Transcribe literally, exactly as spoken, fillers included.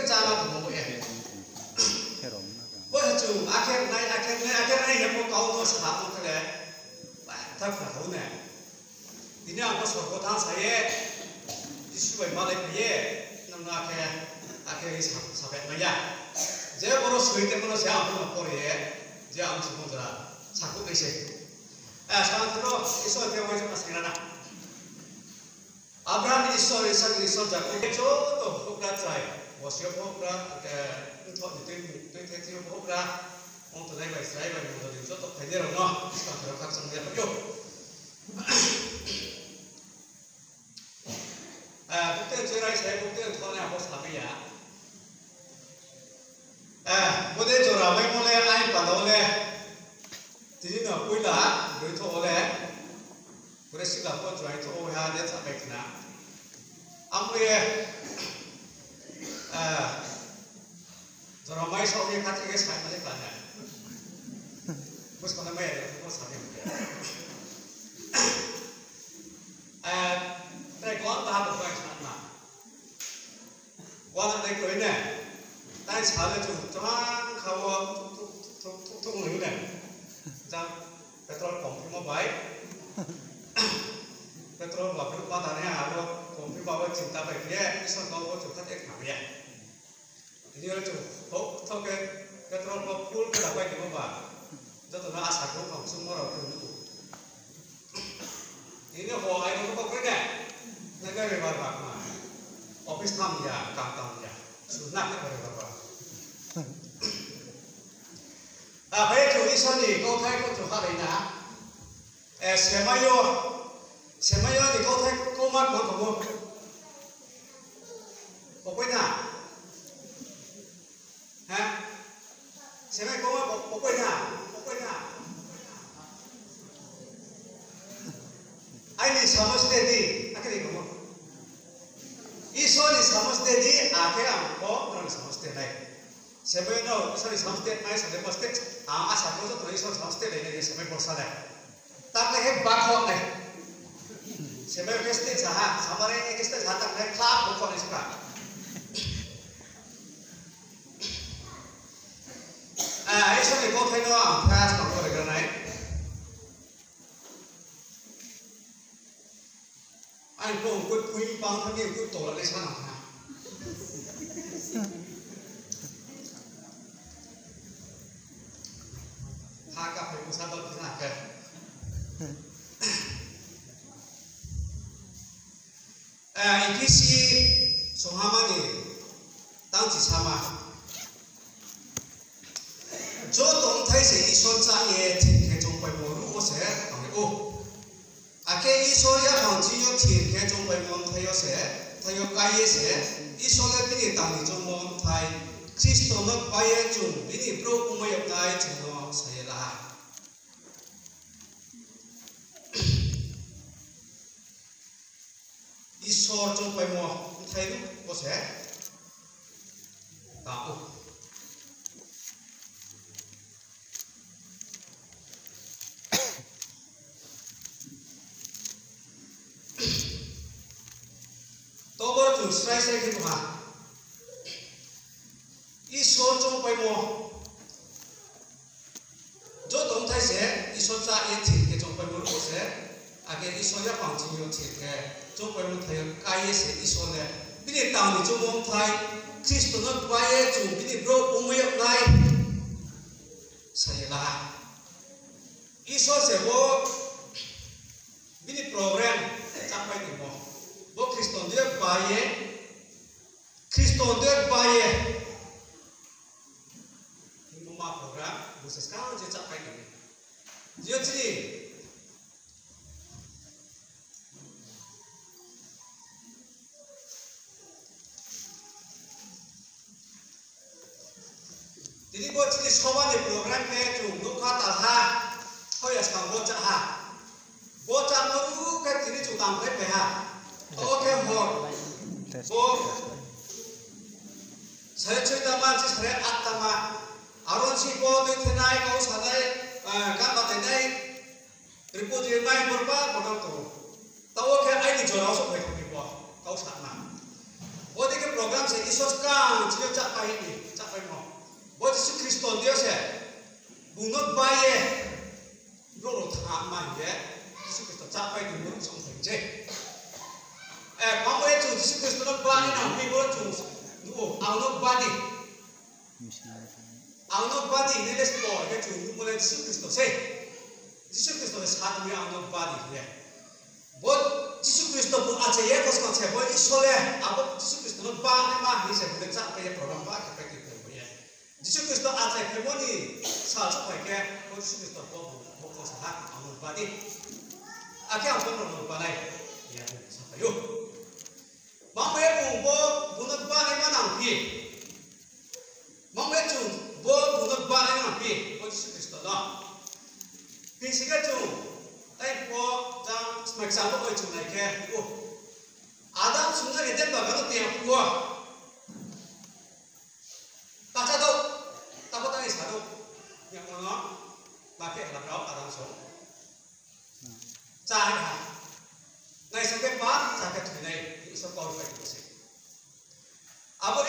Tama tongmo bo ye. Bo se chung akhe nai, akhe nai, akhe nai ye bo kau no sa tong khe le, ba, tha pha tong ne. Tini ang bo sorgo thanng sa ye, Jisu bai malai phai ye, nang no akhe, akhe sa, sa bai mai ya. Je boro soi tongmo no se ang bo no pore ye, je ang se bo jora sakhouh nai se. Eh, skang thuro, Isor khe uaingsouhma saing ra na. Abraham ni Isor, Isak ni Isor, Jakob ni joto houhgra chrai, bosi yo houhgra, eh, mthoh ni tui, tui thai thing yo houhgra, ong tongnai bai chrai bai mondoli joto phainai rao no, skang thuro khakchang ya phai ou. Eh, bukti chrai sai, bukti thonai abo sa mai ya. Eh, bodei jora maimo le, aini panda wo le, tini no poila, broi thoh wo le, bore sila pho jora thoh wo ha, le sa bai khna. Amo ye, eh, jora mai saoh ye khathoi ye sa mai le kha na. Buskang na mai ya, bo sa mai ya. Eh, trai kon ta ha bo bai sa na. Uana nai kroi ne. Tai sa le chung chang kha wo thuk thuk nai ne. Jang petrol pump phimo bai. Petrol ba phimo ba ta ne aro pump phimo ba chinta bai ye, Isor kau bo chung khathoi khna ya. Tini yo chung thok thok khe petrol pump full khe bai phimo ba. Joto no asa khe phang sung mo rao khe nuh ou. Tini ho ai no khe kroi ne. Nai bai bai bar bar ma. Office tham ya, kam tam ya. Su na khe bai bar bar. Aphai chung Isor ni kauthai pho chung halai na. Eh, Semai yo, Semai yo ni kauthai kauma kma tong ou. Bo koi na? Ha? Semai kauma bo, bo koi na? Bo koi na? Aini samosde di, akhe ni tong ou. Isor ni samosde di, akhe ang bo nrao ni samosde nai. Semai no Isor ni samosde nai, sade bo state, ang asa khe joto no Isor samosde lai nai, semai borsa lai. Tang nai khe bakho nai. Semai khe state sa ha, samare khe state sa tang nai khlak bakho nai ska. Ah, Isor ni kauthai no ang kha skang wo regra nai. Aini khe ongkoi phui pang thang ye ongkoi tola le sa nang ha. Ha kaphai bsa dol khe na khe. Eh, Ephesi songhama ni tangchi sama. Joto bthai se Isor chá ye thir khe choungpaimo ruh wo se tong ou. Akhe Isor yaphang ching yo thir khe choungpaimo bthai yo se, bthai yo kái ye se, Isor le bini tang ni choungmo bthai, Khristo no kái ye chung bini brouh ongmai yag nai chung no sa ye la ha. Isor choungpaimo bthai ruh wo se tang ou. Tobor chung srai srai khe nuh ha. Isor choungpaimo joto bthai se Isor chá ye thir khe choungpaimo ruh wo se, akhe Isor yaphang ching yo thir khe choungpaimo bthai yo kái ye se Isor le bini tang ni choungmo bthai, Khristo no kái ye chung bini brouh ongmai yag nai sa ye la ha. Isor se bo bini program chápai nimo. Bo Khristo de kái ye, Khristo de kái ye. Hingmo ma program, bo se skang je chápai nimo. Jio chini Tini bo chini soba ni program khe chung nukha talha, hoya skang bo chá ha. Bo chámo ruh khe tini chung tangkhlai pai ha. Abo khe hor. Bo sare soita ma, chi sare atta ma. Aro ni si bo tui thenai, kau sanai, eh, kam batainai. Report ri mai borba borba tong ou. Taoh khe aini jora wo souhphai tong ni bo, kau sana. Bodei khe program se Isor skang chini yo chahpai ni, chahpaimo. Bo Jisu Khristo ni yo se, bung no ba ye, brouh rao thanngma hing ye, Jisu Khristo chahpai ni brouh song phai se. Bangmo ye chung Jisu Khristo no ba ni nang phi, brouh chung, nuh ou, ang no ba di. Ang no ba di hing ye le sbo khe chung nuhmo le Jisu Khristo se. Jisu Khristo le sa tong ye ang no ba di hing ye. Bo Jisu Khristo bung achai ye koskang se, bo Isor le abo Jisu Khristo no ba naima hing se bung le chahpai ye program ba khe pai tong ye. Jisu Khristo achai phaimo ni sal souhphai khe, bo Jisu Khristo bo bung, bo kau sa ha, ang no ba di. Akhe ang bo no ba nai, hing ye bung saphai ou. Bangmo ye bung bo, bung no ba naima nang phi. Bangmo ye chung bo, bung no ba naima nang phi, bo Jisu Khristo no. Hing si khe chung, tai pho, jang smai kchang bo bai chung nai khe, o. Adam sung no Eden bagan no tei ya phuh wo. Tacha dou, tabo tang ni sa dou. Yang no, ma khe hla rao Adam sung. Chá ha. Naising khe pap, chá khe thoinai, Isor kau pai se. Abo